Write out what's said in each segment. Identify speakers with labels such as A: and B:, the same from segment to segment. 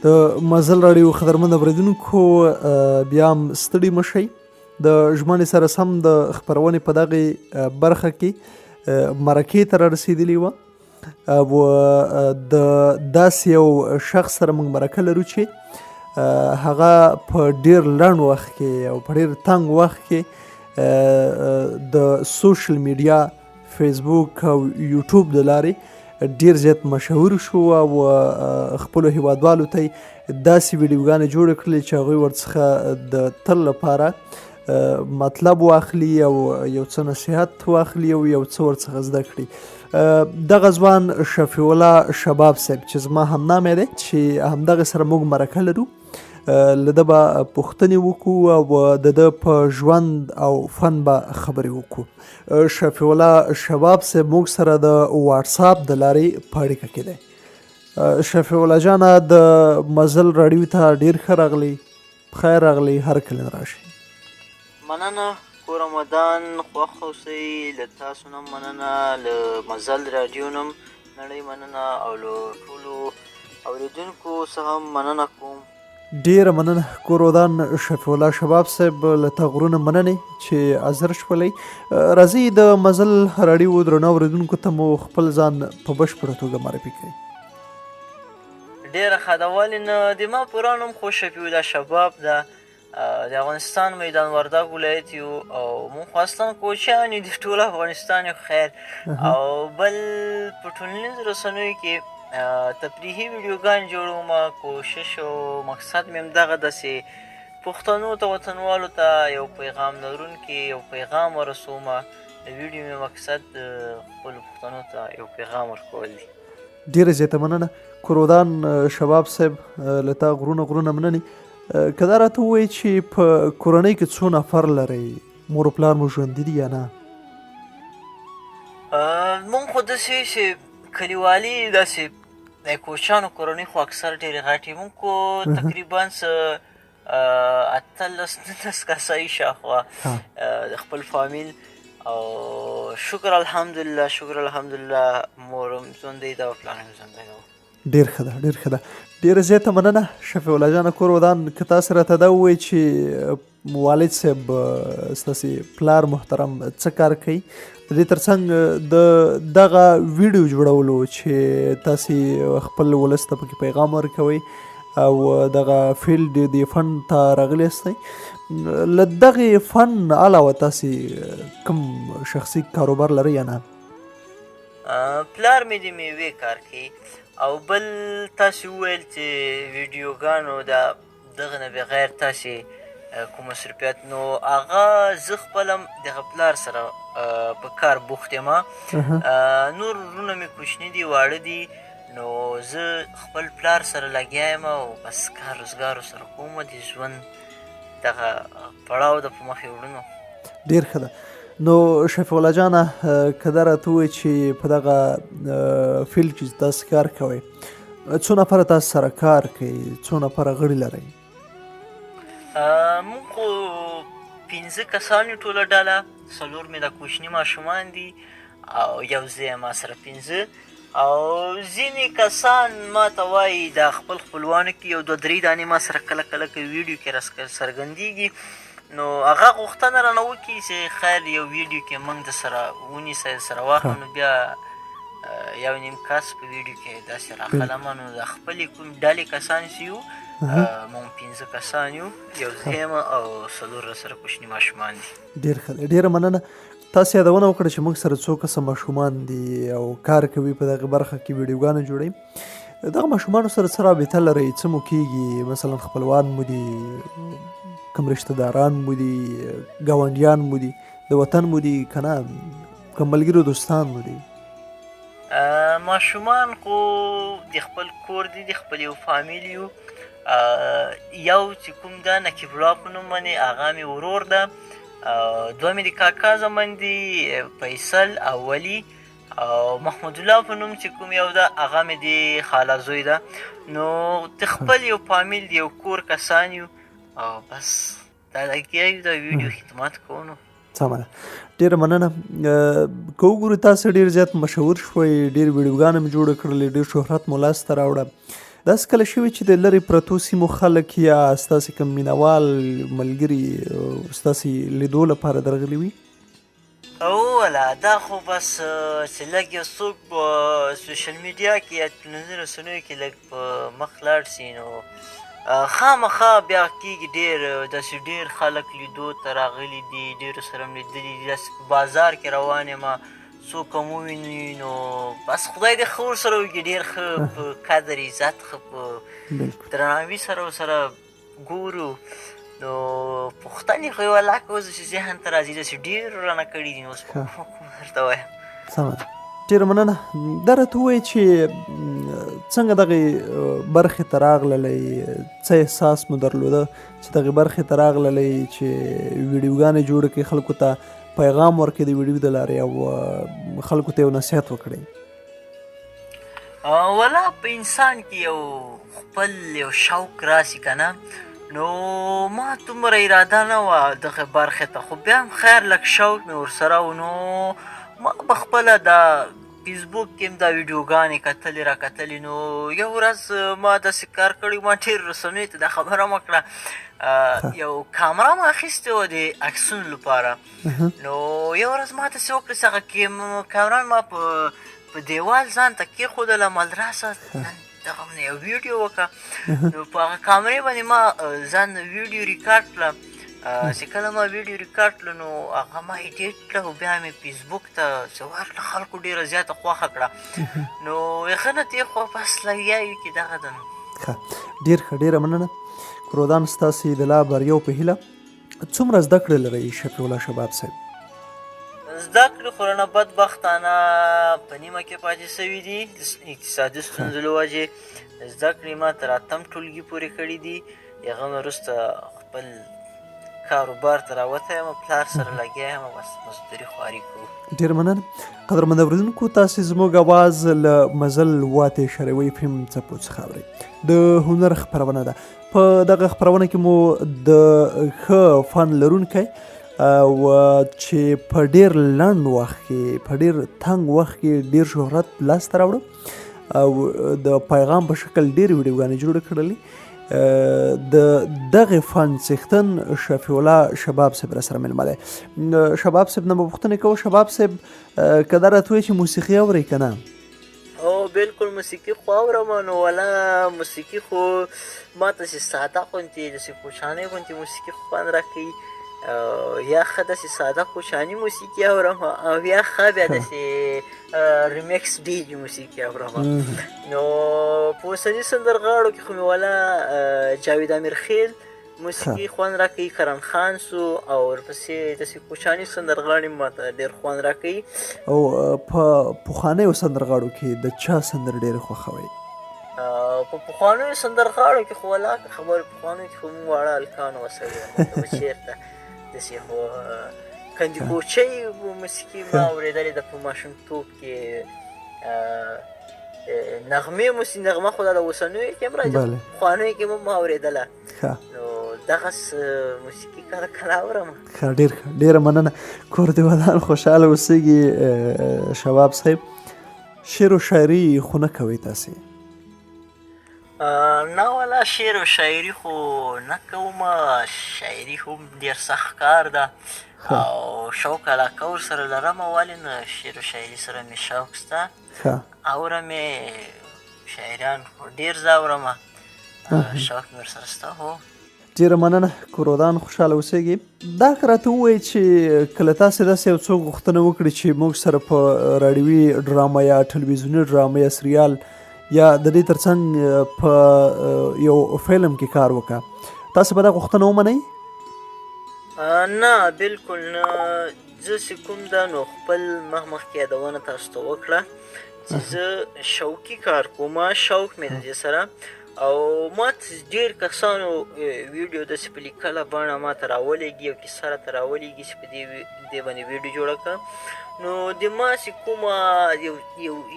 A: د مزل راډیو قدرمن اوریدونکو، بیا هم ستړي مه شئ. د ژمنې سره سم د خپرونې په دغې برخه کې مرکې ته رارسېدلي وه او د داسې یو شخص سره موږ مرکه لرو چې هغه په ډیر لنډ وخت کې او په ډیر تنګ وخت کې د سوشل میډیا، فیسبوک او یوټیوب د لارې ډیر زیات مشهور شو او خپلو هیوادوالو ته داسې ویډیوګانې جوړې کړلې چې هغوی ورڅخه د تل لپاره مطلب واخلي او یو څه نصیحت واخلي او یو څه ورڅخه زده کړي. دغه ځوان شفیع الله شباب صاحب چې زما همنامی دی، چې همدغه سره موږ مرکه لرو، له ده به پوښتنې وکړو او د ده په ژوند او فن به خبرې وکړو. شفیع الله شباب صاحب موږ سره د واتساپ د لارې په اړیکه کې دی. شفیع الله جانه، د مزل راډیو ته ډیر ښه راغلی، پخیر راغلی، هر کله راشي.
B: مننه، کور ودان، خوښ اوسئ. له تاسو نه مننه، له مزل راډیو نه نړۍ مننه او له ټولو اوریدونکو څخه هم مننه کوم.
A: ډیره مننه، کور ودان شفیع الله شباب صاحب، له تا غرونه مننې چې حاضر شولئ. راځئ د مزل راډیو درنو اوریدونکو ته مو خپل ځان په بشپړه توګه معرفي کړئ.
B: ډېره ښه ده. ولې نه، د ما پوره نوم خو شفیع الله شباب ده، د افغانستان میدان وردګ ولایت یو او مونږ خو اصلا کوچیان یو، د ټول افغانستان یو. خیر، او بل په ټولنیزو رسنیو کې تفریحي ویډیوګان جوړوم. کوشش او مقصد مې هم دغه ده چې پښتنو ته، وطنوالو ته یو پیغام لرونکي یو پیغام ورسوم. د ویډیو مې مقصد خپلو پښتنو ته یو پیغام ورکول دي.
A: ډیره زیاته مننه، کورودان شباب صاحب، له تا غرونه غرونه مننې. که دا راته ووایې چې په کورنۍ کې څو نفر لرئ، مور و پلار مو ژوندي دي یا نه؟
B: مونږ خو داسې چې کلیوالي داسې د کوچیانو کورنۍ خو اکثر ډېرې غټې، مونږ خو تقریبا څه 18 19 کسه یو شاوخوا د خپل فامیل، او شکر الحمدلله، شکر الحمدلله، مور هم ژوندۍ ده او پلار هم ژوندی ده.
A: ډېر ښه ده، ډېر ښه ده، ډېره زیاته مننه شفیع الله جانه، کور ودان. که تاسې راته دا ووایئ چې والد صاحب، ستاسې پلار محترم څه کار کوي، د دې ترڅنګ د دغه ویډیو جوړولو چې تاسې خپل ولس ته پکې پیغام ورکوئ او دغه فیلډ د فن ته راغلي یاستئ، له دغې فن علاوه تاسې کوم شخصي کاروبار لرئ یا نه؟
B: پلار مې د میوې کار کوي او بل تاسې وویل چې ویډیوګانو دا دغه نه بغیر تاسې کوم مصروفیت، نو هغه زه خپل هم دغه پلار سره په کار بوخت یم. نور وروڼه مې کوچني دي، واړه دي، نو زه خپل پلار سره لګیا یم او بس کار روزګار سره کوم، د ژوند دغه پړاو د په مخ یې وړو. نو
A: ډېر ښه ده. نو شفیع الله جانه، که دا راته ووایې چې په دغه فیلډ کې تاسو کار کوئ، څو نفره تاسو سره کار کوي، څو نفره غړي لرئ؟
B: موږ خو 5 کسان یو ټوله ډله، 4 مې د کوچني ماشومان دي او یو زه ما سره 5. او ځینې کسان ما ته وایي دا خپل خپلوانو کې یو دوه درې دانې ما سره کله کله که ویډیو کې راڅرګندېږي، نو هغه غوښتنه رانه وکړي چې خیر یو ویډیو کې موږ د سره ونیسئ، سره واخلو، نو بیا یو نیم کس په ویډیو کې داسې راخلم. نو د خپلې کوم ډلې کسان چې یو، موږ 5 کسان یو، یو زه یم او 4 راسره کوچني ماشومان دي.
A: ډېر ښه دی، ډېره مننه. تاسو یادونه وکړه چې موږ سره څو کسه ماشومان دي او کار کوي په دغه برخه کې، ویډیوګانې جوړوي. دغه ماشومانو سره څه رابطه لرئ، څه مو کېږي؟ مثلا خپلوان مو دي، کوم رشته داران مو دي، ګاونډیان مو دي، د وطن مو دي که نه، کوم ملګري دوستان مو دي؟
B: ماشومان خو د خپل کور دي، د خپل یو فامیل یو. یو چې کوم ده نقیب الله په نوم باندې، هغه مې ورور ده. دوه مې د کاکا زامن دي، فیصل او ولي، او محمود الله په نوم چې کوم یو ده هغه مې د خاله زوی ده. نو د خپل یو فامیل د یو کور کسان یو او بس دا لګیا یو، دا ویډیو خدمت کوو. نو
A: سمه ده، ډېره مننه. که وګورو تاسو ډېر زیات مشهور شوئ، ډېر ویډیوګانې مو جوړې کړلې، ډېر شهرت مو لاسته راوړه. داسې کله شوي چې د لرې پرتو سیمو خلک یا ستاسې کوم مینوال ملګري ستاسې لیدو لپاره درغلي وي؟
B: ولا دا خو بس چې لږ یو څوک په سوشل میډیا کې یا ټولنیزو رسنیو کې لږ په مخ لاړ سي نو خامخا بیا کېږي. ډېر داسې ډېر خلک لیدو ته راغلي دي، ډېرو سره مې لیدلي دي. داسې په بازار کې روان یم، څوک هم وویني نو بس خدای دې ښه ورسره وکړي، ډېر ښه په قدر عزت، ښه په درناوي سره ورسره ګورو. نو پوښتنې خو یې ولاکه اوس چې ذهن ته راځي، داسې ډېر رانه کړي دي، نو اوس په کومه کومه درته وایم.
A: سمه ده، ډېره مننه. دا راته ووایه چې څنګه دغې برخې ته راغللئ، څه احساس مو درلوده چې دغې برخې ته راغللئ چې ویډیوګانې جوړې کړئ، خلکو ته پیغام ورکړئ د ویډیو د لارې او خلکو ته یو نصیحت وکړئ؟
B: ولا په انسان کې یو خپل یو شوق راسي که نه، نو ما دومره اراده نه وه دغه برخې ته، خو بیا هم خیر لږ شوق مې ورسره و. نو ما به خپله دا فیسبوک کې هم دا ویډیوګانې کتلې را کتلې. نو یو ورځ ما داسې کار کړی، ما ډېر رسنیو ته دا خبره هم وکړه، یو کامره ما اخیستې وه د عکسونو لپاره. نو یو ورځ ما داسې وکړه چې هغه کامره ما په دیوال ځان ته کېښودله، مال راسه نن دغه مې یو ویډیو وکړه. نو په هغه کامرې باندې ما ځان ویډیو ریکارډ کړه. چې کله ما ویډیو ریکارډ کړه نو هغه ما ایډیټ کړه او بیا مې فیسبوک ته چې ورکړه، خلکو ډېره زیاته خوښه کړه. نو هغه نه تېر خو بس لګیا یو کې دغه ده. نو
A: ښه، ډېر ښه، ډېره مننه. کرودان ستاسې د لا بریاو په هیله. څومره زده کړې لرئ شفیع الله شباب صاحب؟
B: زده کړې خو رانه بدبختانه په نیمه کې پاتې سوي دي، اقتصادي ستونزو له وجې. زده کړې ما تر اتم ټولګي پورې کړي دي، هغه مې وروسته خپل کاروبار ته راوتی یم، پلار سره لګیا یم، بس مزدوري خواري کوو.
A: ډېره مننه. قدرمن اورېدونکو، تاسې زموږ اواز له مزل واتې شریوي فیم څپو څخه اورئ. د هنر خپرونه ده. په دغه خپرونه کې مو د ښه فن لرونکی او چې په ډېر لنډ وخت کې، په ډېر تنګ وخت کې ډېر شهرت لاسته راوړو او د پیغام په شکل ډېرې ویډیوګانې جوړې کړلې، د دغه فن څښتن شفیع الله شباب صاحب را سره مېلمه دی. شباب صاحب نه به پوښتنه کوو. شباب صاحب، که دا راته ووایې چې موسیقي اورئ که نه؟
B: هو بالکل موسیقي خو اورم. نو ولا موسیقي خو ما ته چې ساده غوندې داسې کوچانۍ غوندې موسیقي خوند راکوي، یا ښه داسې ساده کوچاني موسیقي اورم او یا ښه بیا داسې ریمیکس ډیجي موسیقي اورم. نو په اوسني سندرغاړو کې خو مې ولا جاوید امیرخیل موسیقي خوند راکوي، کرن خان سو او ورپسې داسې کوچاني سندرغاړي ما ته ډېر خوند راکوي.
A: او په پخوانیو سندرغاړو کې د چا سندرې ډېرې خوښوئ؟
B: په پخوانیو سندرغاړو کې خو ولا که خبرې پخوانیو کې خو موږ واړه هلکان وه سړي، موږ ته به چېرته داسې خو کندي کوچۍ موسیقي ما اورېدلې ده په ماشومتوب کې. نغمې موسیقي، نغمه خو دا د اوسنیو کې هم راځي، پخوانیو کې هم ما اورېدله. نو دغه موسیقي کله کله اورم.
A: ښه، ډېر ښه، ډېره مننه. کور دې ودان، خوشحاله اوسېږي شباب صاحب. شعر و شاعري خو نه کوئ تاسې؟
B: نه والا شعر و شاعري خو نه کوم. شاعري هم ډېر سخت کار ده او شوق علاقه ورسره لرم، ولې نه شعر و شاعري سره مې شوق شته. اورم یې، شاعران خو ډېر زه اورم، شوق مې ورسره شته. هو
A: ډېره مننه، کورودان، خوشحاله اوسېږي. دا که راته ووایي چې کله تاسې داسې یو څوک غوښتنه وکړي چې موږ سره په راډیوي ډرامه یا ټلویزیوني ډرامه یا سریال یا د دې ترڅنګ په یو فلم کې کار وکړه، تاسې به دا غوښتنه ومنئ؟
B: نه، بالکل نه. زه چې کوم ده نو خپل مخ مخکې یادونه تاسو ته وکړه چې زه شوقي کار کوم، شوق مې د دې سره. او ما ته ډېر کسانو ویډیو داسې په لیکله بڼه ما ته راولېږي او کیسه راته راولېږي چې په دې باندې ویډیو جوړه کړه. نو د ما چې کومه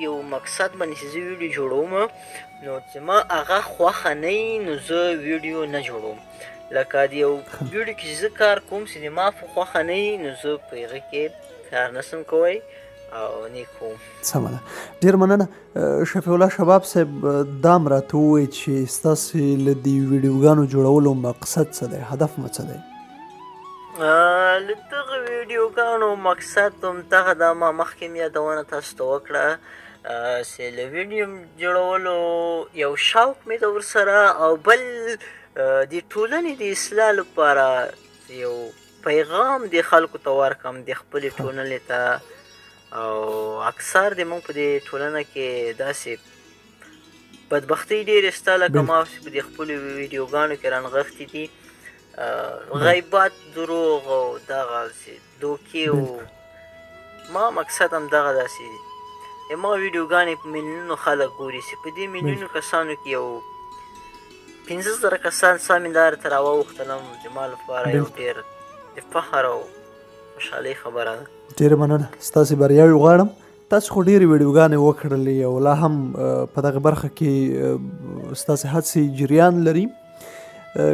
B: یو مقصد باندې چې زه ویډیو جوړوم، نو چې ما هغه خوښه نه وي نو زه ویډیو نه جوړوم. لکه د یو ویډیو کې چې زه کار کوم چې د ما په خوښه نه وي نو زه په هغه کې کار نه شم کوی. او نه کوم.
A: سمه ده، ډېر مننه شفیع الله شباب صاحب. دا هم راته ووایئ چې ستاسې له دې ویډیوګانو جوړولو مقصد څه دی، هدف مو څه دی؟
B: له دغه ویډیوګانو مقصد هم دغه ده، ما مخکې هم یادونه تاسو ته وکړه چې له ویډیو جوړولو یو شوق مې ده ورسره، او بل د ټولنې د اصلاح لپاره یو پیغام د خلکو ته ورکړم، د خپلې ټولنې ته. او اکثر د موږ په دې ټولنه کې داسې بدبختۍ ډېرې شته، لکه ما په دې خپلو ویډیوګانو کې رانغښتي دي، غیبت، دروغ او دغسې دوکې. او ما مقصد هم دغه داسې ما ویډیوګانې په میلیونونو خلک ګوري، چې په دې میلیونو کسانو کې یو 5000 کسان سمې لارې ته راواوښتل هم زما لپاره یو ډېر د فخر او خوشحالۍ خبره ده.
A: ډېره مننه، ستاسې بریاوې غواړم. تاسو خو ډېرې ویډیوګانې وکړلې او لا هم په دغه برخه کې ستاسې هڅې جریان لري.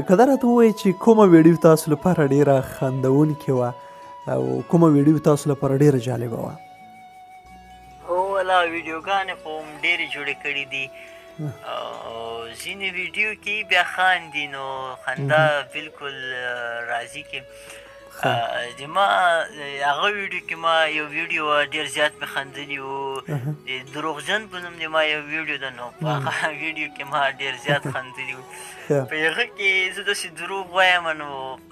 A: که دا راته ووایئ چې کومه ویډیو تاسو لپاره ډېره خندوونکې وه او کومه ویډیو تاسو لپاره ډېره جالبه وه؟
B: هو ولا ویډیوګانې خو هم ډېرې جوړې کړې دي، او ځینې ویډیو کې بیا خاندي، نو خندا بالکل راځي. کې د ما هغه ویډیو کې ما یو ویډیو ډېر زیات مې خندلي وو، د دروغجن په نوم د ما یو ویډیو ده، نو په هغه ویډیو کې ما ډېر زیات خندلي وو. په هغه کې زه داسې دروغ وایم، نو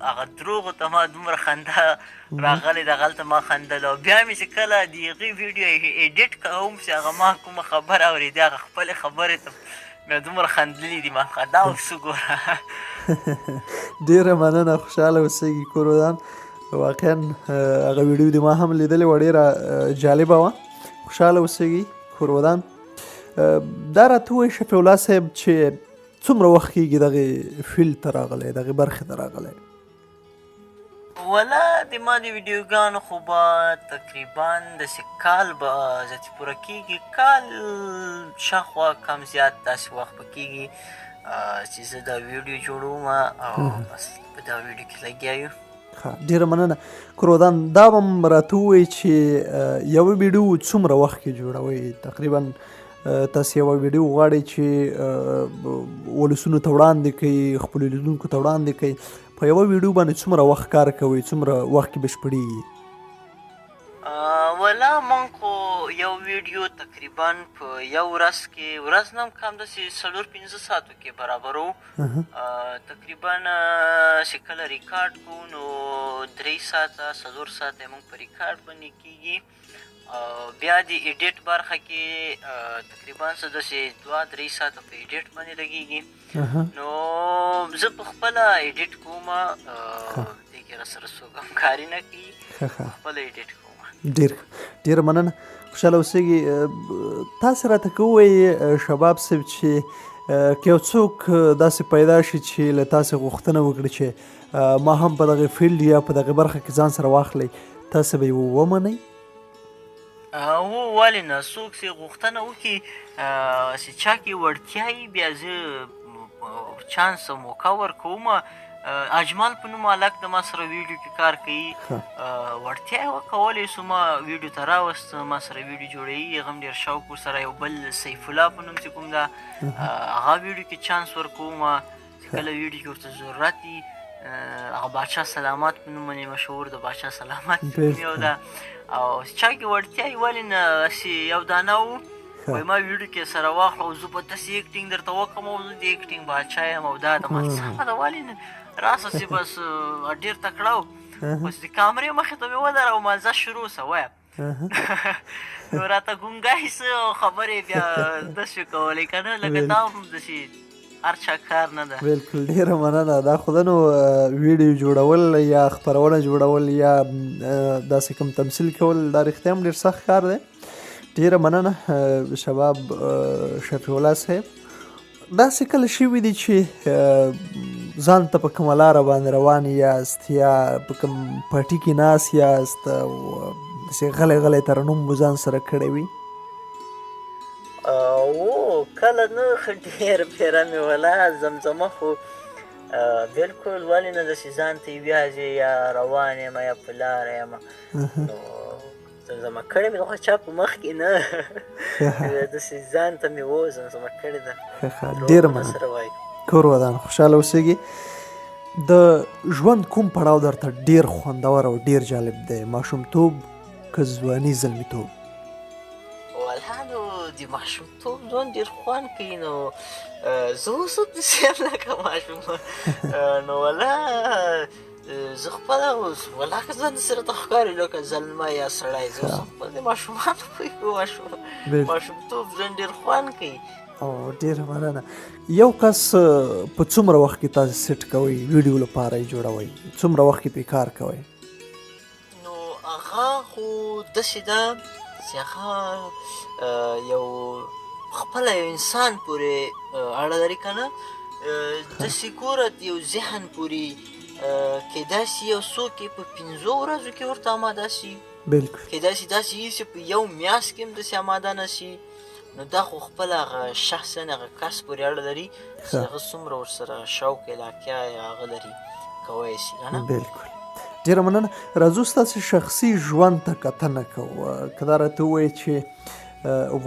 B: هغه دروغو ته ما دومره خندا راغلې ده، هغلته ما خندل. او بیا مې چې کله د هغې ویډیو ایډیټ کوم، چې هغه ما کومه خبره اورېدې، هغه خپلې خبرې ته مې دومره خندلي دي، ما دا اوس وګوره.
A: ډېره مننه، خوشحاله اوسېږي کورودان. واقعا هغه ویډیو دې ما هم لیدلې وه، ډېره جالبه وه. خوشحاله اوسېږي کورودان. دا راته ووایي شفیع الله صاحب چې څومره وخت کېږي دغې فیلډ ته راغلی، دغې برخې ته راغلی؟
B: ولا د ما د ویډیوګانو خو به تقریبا داسې کال به زیاتې پوره کېږي، کال شاوخوا کم زیات داسې وخت به کېږي چې زه دا ویډیو جوړوم او بس په دا ویډیو کې لګیا یو.
A: ښه، ډېره مننه کرودان. دا به هم راته ووایي چې یوه ویډیو څومره وخت کې جوړوئ؟ تقریبا تاسې یوه ویډیو غواړئ چې ولسونو ته وړاندې کړئ، خپلو لیدونکو ته وړاندې کړئ، په یوه ویډیو باندې څومره وخت کار کوئ، څومره وخت کې بشپړېږي؟
B: ولا موږ خو یو ویډیو تقریبا په یو ورځ کې، ورځ نه هم کم داسې 4-5 ساعتو کې برابرو. تقریبا چې کله ریکارډ کوو نو 3 ساعته 4 ساعته موږ په ریکارډ باندې کېږي، او بیا د ایډیټ برخه کې تقریبا څه داسې 2-3 ساعته په ایډیټ باندې لګېږي. نو زه په خپله ایډیټ کوم، دې کې راسره څوک همکاري نه کوي، په خپله ایډیټ کوم.
A: ډېره مننه، خوشحاله اوسېږي. تاسې راته که ووایئ شباب صاحب چې که یو څوک داسې پیدا شي چې له تاسې غوښتنه وکړي چې ما هم په دغه فیلډ یا په دغه برخه کې ځان سره واخلئ، تاسې به یې ومنئ؟
B: هو، ولې نه، څوک چې غوښتنه وکړي چې چا کې وړتیا وي، بیا زه چانس او موقع ورکوم. اجمل په نوم هلک د ما سره ویډیو کې کار کوي، وړتیا یې وکولی شو، ما ویډیو ته راوسته، ما سره ویډیو جوړوي، هغه هم ډېر شوق ورسره. یو بل سیف الله په نوم چې کوم ده، هغه ویډیو کې چانس ورکوم چې کله ویډیو کې ورته ضرورت وي. هغه باچا سلامت په نوم باندې مشهور ده، باچا سلامت په نوم یو ده، او چا کې وړتیا یې ولې نه، هسې یو دانه و، وایي ما ویډیو کې سره واخله او زه به داسې اکټینګ درته وکړم او زه د اکټینګ باچا یم او دا ده. ما سمه ده، ولې نه، راسه چې بس ډېر تکړه و، بس د کامرې مخې ته مې ودراوه، ما ځه شروع سه وایه. نو راته ګونګی سه او خبرې بیا داسې کولې که نه، لکه دا هم داسې هر چا کار نه ده.
A: بالکل، ډېره مننه. دا خو ده نو ویډیو جوړول یا خپرونه جوړول یا داسې کوم تمثیل کول، دا رښتیا هم ډېر سخت کار دی. ډېره مننه شباب شفیع الله صاحب. داسې کله شوي دي چې ځان ته په کومه لاره باندې روان یاست یا په کوم پټي کې ناست یاست او داسې غلی غلی ترنم مو ځان سره کړی وي؟
B: هو، کله نه، ښه ډېر پېره مې ولا زمزمه خو بالکل ولې نه، داسې ځان ته یې ویاځې یا روان یم یا په لاره یم، نو زمزمه کړې مې ده، خو چا په مخ کې نه، داسې ځان ته مې و زمزمه کړې ده.
A: ښه ښه، ډېره مننه، کور ودان، خوشحاله اوسېږي. د ژوند کوم پړاو درته ډېر خوندور او ډېر جالب دی، ماشومتوب که ځواني زلمیتوب؟
B: والله نو د ماشومتوب ژوند ډېر خوند کوي، نو زه اوس هم داسې یم لکه ماشوم. نو والله زه خپله اوس والله که ځان داسې راته ښکاري لکه زلمی یا سړی، زه اوس خپل د ماشومانو پوهېږم، ماشومتوب ژوند ډېر خوند کوي.
A: او ډېره مننه. یو کس په څومره وخت کې تاسو سیټ کوئ، ویډیو لپاره یې جوړوئ، څومره وخت کې پرې کار کوئ؟
B: نو هغه خو داسې ده چې هغه یو خپله یو انسان پورې اړه لري که نه، داسې ګوره یو ذهن پورې کېدای شي یو څوک یې په 5 ورځو کې ورته اماده شي،
A: بالکل
B: کېدای شي داسې وي چې په یو میاشت کې هم داسې اماده نه شي. نو دا خو خپله هغه شخص یعنې هغه کس پورې اړه لري چې هغه څومره ورسره شوق علاقه یا هغه لري کوی شي که نه.
A: بالکل، ډېره مننه. راځو ستاسې شخصي ژوند ته کتنه کوو، که دا راته ووایې چې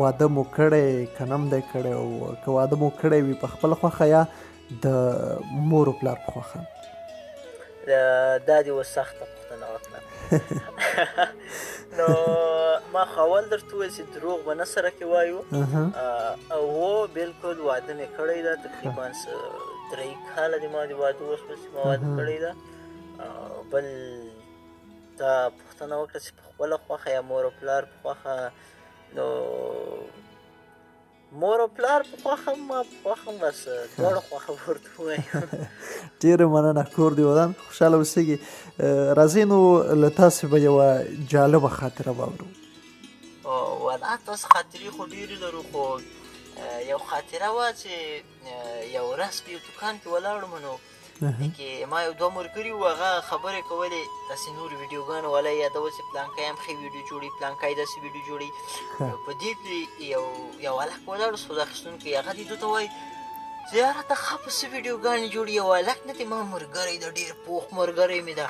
A: واده مو کړی که نه هم دی کړی، او که واده مو کړی وي په خپله خوښه یا د مور و پلار په خوښه؟
B: دا دې اوس سخته پوښتنه وکړه. نو ما خو اول درته وویل چې دروغ به نه سره کې وایو. او بالکل واده مې کړی ده، تقریبا 3 کاله دې ما د واده وشو چې ما واده کړی ده. بل دا پوښتنه وکړه چې په خپله خوښه یا مور او پلار په خوښه؟ نو مور او پلار په خوښه، ما په خوښه، بس دواړه خوښه ورته ووایم.
A: ډېره مننه، کور دې ودان، خوشحاله اوسېږي. راځئ نو له تاسې به یوه جالبه خاطره واورو.
B: والله تاسو خاطرې خو ډېرې لرو، خو یو خاطره وه چې یو ورځ په یو دوکان کې ولاړم، نو کې ما یو دوه ملګري وو، هغه خبرې کولې داسې نور ویډیوګانو والا یې یادول چې پلانکی هم ښې ویډیو جوړوي، پلانکی داسې ویډیو جوړوي. په دې کې یو هلک ولاړ سودا اخیستونکی، هغه دې دوی ته وایي چې یاره ته ښه په څه ویډیوګانې جوړوي، یو هلک نه دی ما ملګری ده، ډېر پوخ ملګری مې ده،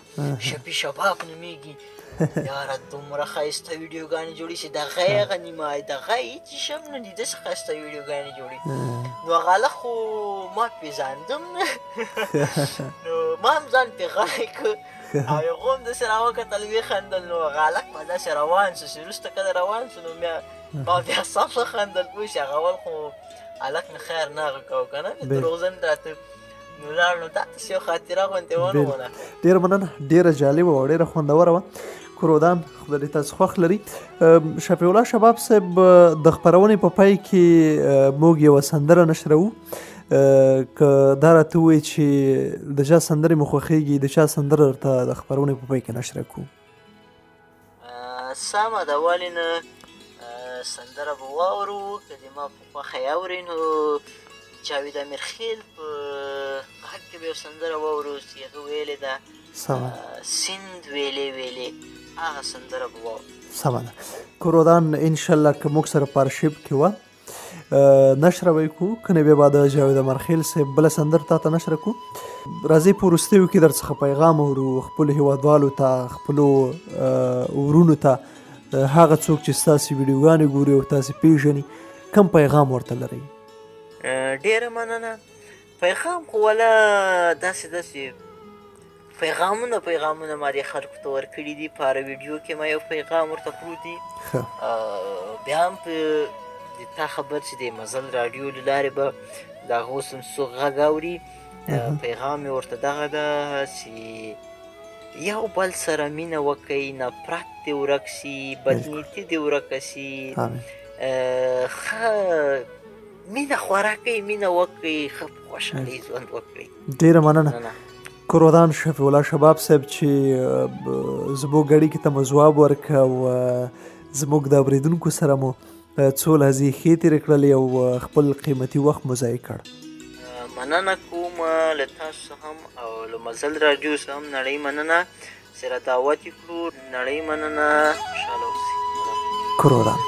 B: شفیع شباب نومېږي، یاره دومره ښایسته ویډیوګانې جوړوي چې دغه یې هغه نیمایي دغه یې هېڅ شي هم نه دي، داسې ښایسته ویډیوګانې جوړوي. نو هغه هلک خو ما پېژاندم نه، نو ما هم ځان پرې غلی کړ، او هغو هم داسې راوکتل ویې خندل. نو هغه هلک به داسې روان شو چې وروسته کله روان شو نو ما بیا سم وخندل، پوه شي هغه اول خو هلک مې خیر نه هغه کاوه که نه، دروغجن راته نو لاړ. نو دا داسې یو خاطره غوندې ونه.
A: ډېره مننه، ډېره جالبه وه، ډېره خوندوره وه. کورودان، خدای دې تاسو خوښ لري. شفیع الله شباب صاحب، د خپرونې په پای کې موږ یوه سندره نشروو، که دا راته ووایي چې د چا سندرې مو خوښېږي، د چا سندره درته د خپرونې په پای کې نشره کړو؟
B: سمه ده، ولې نه، سندره به واورو، که د ما په خوښه یې اورئ نو جاوید امیرخیل په غږ کې به یو سندره واورو چې هغه ویلې ده سیند ویلې ویلې، هغه سندره به واورو.
A: سمه ده، کورودان، انشاءالله که موږ سره په ارشیف کې وه نشره به یې کړو، که نه بیا به د جاوید امرخیل صاحب بله سندره تا ته نشره کړو. راځئ په وروستیو کې در څخه پیغام اورو خپلو هیوادوالو ته، خپلو ورونو ته، هغه څوک چې ستاسې ویډیوګانې ګوري او تاسې پېژني، کوم پیغام ورته لرئ؟
B: ډېره مننه. پیغام خو ولا داسې داسې پیغامونه ما دې خلکو ته ورکړي دي، په هره ویډیو کې ما یو پیغام ورته پروت دی. بیا هم په د تا خبر چې د مزل راډیو له لارې به د هغه اوس هم څوک غږ اوري، پیغام مې ورته دغه ده چې یو بل سره مینه وکئ، نفرت دې ورک شي، بدنیتي دې ورکه شي، ښه مینه خوره کړئ، مینه وکړئ، ښه په خوشحالۍ ژوند وکړئ.
A: ډېره مننه. کورودان شفیع الله شباب صاحب چې زموږ ګړي کې ته مو ځواب ورکړ او زموږ د اورېدونکو سره مو څو لحظې ښې تېرې کړلې او خپل قیمتي وخت مو ضایع کړ.
B: مننه کوم له تاسو هم او له مزل راډیو څخه هم نړۍ مننه چې را دعوت یې کړو. نړۍ مننه، خوشحاله اوسئ.
A: کورودان.